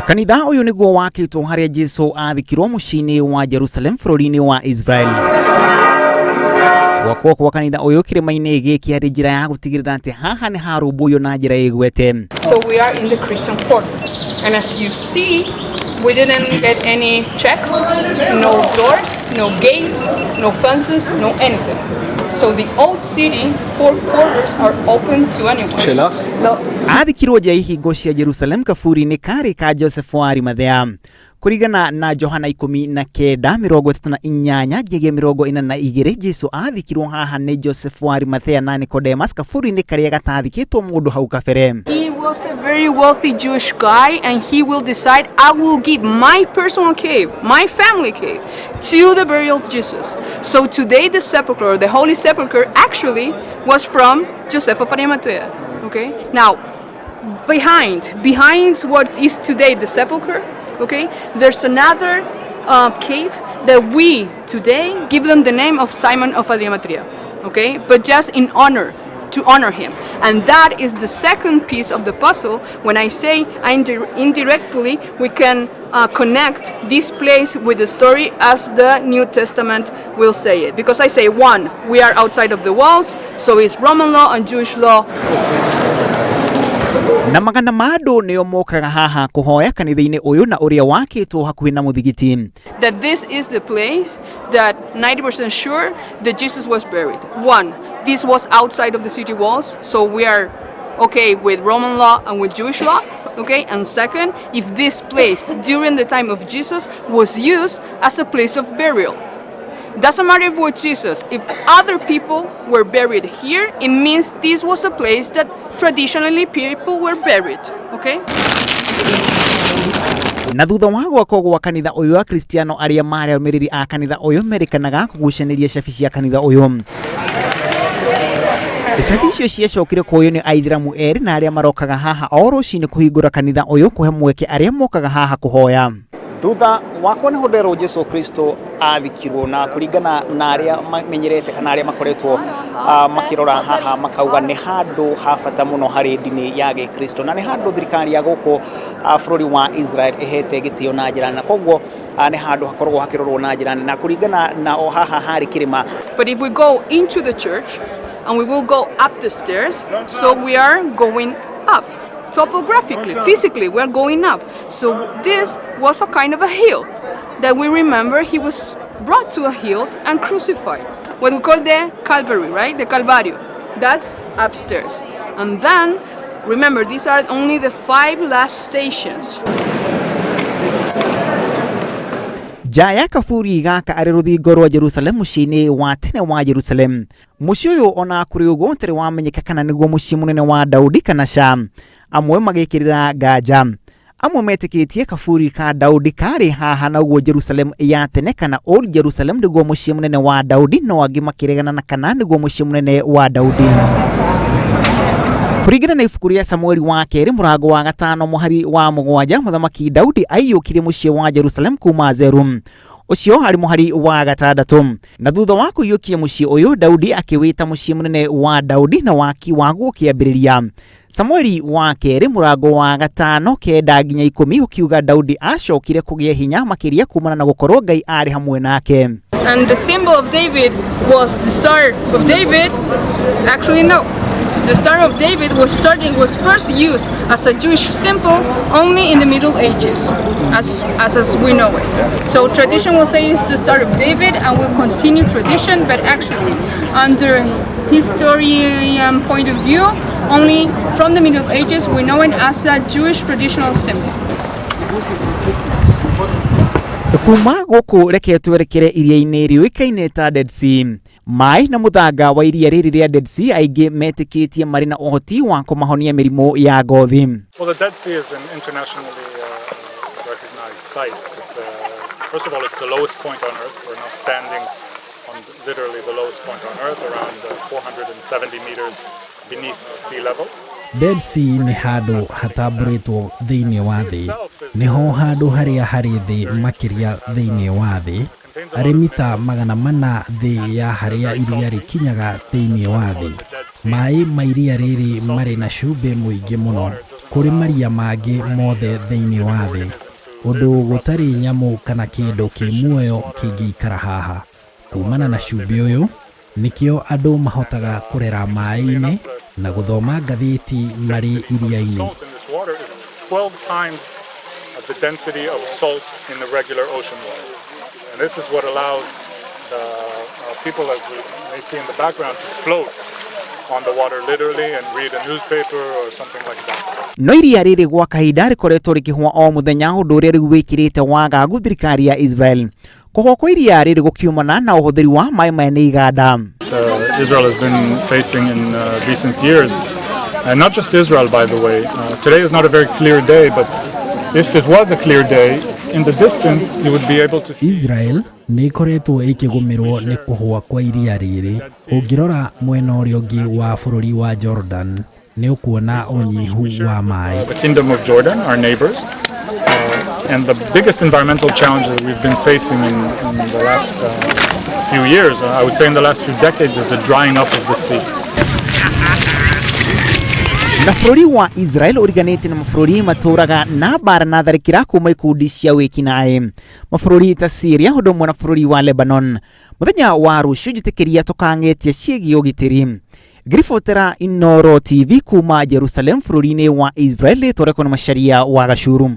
Kanitha ũyũ nĩguo wakĩtwo harĩa Jesu athikirwo mũciĩ-inĩ wa Jerusalem bũrũri-inĩ wa Israel. Gwakwo kwa kanitha ũyũ kĩrĩma-inĩ gĩkĩ harĩ njĩra ya gũtigĩrĩra atĩ haha nĩ harũmbũiyo na njĩra ĩgwete. So we are in the Christian quarter. And as you see, we didn't get any checks, no doors, no gates, no fences, no anything. So the old city, four quarters are open to anyone. Athikirwo nja ya ihingo cia Jerusalem kaburi-inĩ karĩ ka Joseph wa Arimathea. Kũringana na Johana 19:38 nginyagia 42, Jesu athikirwo haha nĩ Joseph wa Arimathea na Nicodemus kaburi-inĩ karĩa gatathikĩtwo mũndũ hau kabere. He was a very wealthy Jewish guy, and he will decide, I will give my personal cave, my family cave, to the burial of Jesus. So today the sepulchre, the Holy Sepulchre, actually was from Joseph of Arimathea. Okay? Now, behind what is today the sepulchre, okay, there's another cave that we today give them the name of Simon of Arimathea. Okay? But just in honor, to honor him. And that is the second piece of the puzzle. When I say indirectly, we can connect this place with the story as the New Testament will say it. Because I say, one, we are outside of the walls, so it's Roman law and Jewish law. Na magana ma andũ nĩo mokaga haha kũhoya kanitha-inĩ ũyũ na ũrĩa wakĩtwo hakuhĩ na mũthigiti. That this is the place that 90% sure that Jesus was buried. One, this was outside of the city walls, so we are okay with Roman law and with Jewish law. Okay, and second, if this place during the time of Jesus was used as a place of burial. Doesn't matter if it was Jesus, if other people were buried here, it means this was a place that traditionally people were buried, okay? Na thutha wa gwakwo gwa kanitha ũyũ, Akristiano arĩa marĩ arũmĩrĩri a kanitha ũyũ merĩkanaga kũgucanĩria cabi cia kanitha ũyũ. Cabi icio ciacokire kuoywo nĩ Aithĩramu erĩ na arĩa marokaga haha o rũcinĩ kũhingũra kanitha ũyũ kũhe mweke arĩa mokaga haha kũhoya. Thutha wakwa nĩho nderwo Jesu Kristo athikirwo, na kũringana na arĩa mamenyerete kana arĩa makoretwo makĩrora haha makauga nĩ handũ ha bata mũno harĩ ndini ya Gĩkristo, na nĩ handũ thirikari ya gũkũ bũrũri wa Israel ĩhete gĩtĩo na njĩra nene, koguo nĩ handũ hakoragwo hakĩrorwo na njĩra nene, na kũringana na o haha harĩ kĩrĩma. But if we go into the church and we will go up the stairs, so we are going up. Topographically, physically, we're going up. So this was a kind of a hill that we remember he was brought to a hill and crucified. What we call the Calvary, right? The Calvario. That's upstairs. And then, remember, these are only the 5 last stations. Nja ya kaburi gaka arĩ rũthingo rwa Jerusalem mũciĩ-inĩ wa tene wa Jerusalem. Mũciĩ ũyũ ona kũrĩ ũguo ũtarĩ wamenyeka kana nĩguo mũciĩ mũnene wa Daudi kana ca. Amwe magĩkĩrĩra nganja. Amwe metĩkĩtie kaburi ka Daudi karĩ haha na ũguo Jerusalem ya tene kana Old Jerusalem nĩguo mũciĩ mũnene wa Daudi, no angĩ makĩregana na kana nĩguo mũciĩ mũnene wa Daudi. Kũringana na ibuku rĩa Samueli wa kerĩ mũrango wa 5 mũhari wa 7, mũthamaki Daudi aiyũkirie mũciĩ wa Jerusalem kuma Zeru. Ũcio harĩ mũhari wa 6. Na thutha wa kũiyũkia mũciĩ ũyũ, Daudi akĩwĩta mũciĩ mũnene wa Daudi na waki waguo ũkĩambĩrĩria. Samueli wa kerĩ mũrango wa 5 9 nginya 10 ũkiuga Daudi acokire kũgĩa hinya makĩria kumana na gũkorwo Ngai arĩ hamwe nake. And the symbol of David was the Star of David. Actually, no. The Star of David was first used as a Jewish symbol only in the Middle Ages, as we know it. So tradition will say it's the Star of David and will continue tradition, but actually, under historian point of view, only from the Middle Ages we know it as a Jewish traditional symbol. Kuma gũkũ reke twerekere iria-inĩ rĩũĩkaine ta Dead Sea. Maĩ na mũthanga wa iria rĩrĩ rĩa Dead Sea aingĩ metĩkĩtie marĩ na ũhoti wa kũmahonia mĩrimũ ya ngothi. Well, the Dead Sea is an internationally recognized site. First of all, it's the lowest point on Earth. We're now standing on literally the lowest point on Earth, around 470 meters beneath sea level. Dead Sea nĩ handũ hatambũrĩtwo thĩinĩ wa thĩ. Nĩho handũ harĩa harĩ thĩ makĩria thĩinĩ wa thĩ, arĩ mita 400 thĩ ya harĩa iria rĩkinyaga thĩinĩ wa thĩ. Maĩ ma iria rĩrĩ marĩ na cumbĩ mũingĩ mũno. Kũrĩ maria mangĩ mothe thĩinĩ wa thĩ, ũndũ gũtarĩ nyamũ kana kĩndũ kĩ muoyo kĩngĩikara haha. Kumana na cumbĩ ũyũ, nĩkĩo andũ mahotaga kũrera maĩ-inĩ na gũthoma ngathĩti marĩ iria-inĩ. Salt in this water is 12 times the density of salt in the regular ocean water. And this is what allows the people, as we may see in the background, to float on the water literally and read a newspaper or something like that. No iria rĩrĩ gwa kahinda rĩkoretwo rĩkĩhwa o mũthenya, ũndũ ũrĩa rĩu wĩkĩrĩte wagagu thirikari ya Israel. Kũhwa kwa iria rĩrĩ gũkiumana na ũhũthĩri wa maĩ maya nĩ iganda. Israel has been facing in recent years, and not just Israel, by the way. Today is not a very clear day, but if it was a clear day, in the distance you would be able to see. Israel nĩ ĩkoretwo ĩkĩgũmĩrwo nĩ kũhũa kwa iria rĩrĩ. Ũngĩrora mwena ũrĩa ũngĩ wa bũrũri wa Jordan, nĩ ũkuona ũnyihu wa maĩ. The Kingdom of Jordan, our neighbors, and the biggest environmental challenge that we've been facing in the last few years, I would say in the last few decades, is the drying up of the sea. Na bũrũri wa Israel ũriganĩte na mabũrũri matũraga na mbara na tharĩkĩra kuma ikundi cia wĩkinaĩ, mabũrũri ta Syria ũndũ ũmwe na bũrũri wa Lebanon. Mũthenya wa rũciũ njĩtĩkĩria tũkang'etia ciĩgiĩ ũgitĩri. Ngĩribotera Inoro TV kuma Jerusalem bũrũri-inĩ wa Israel, rĩtwa rĩakwa nĩ Macharia wa Gacuru.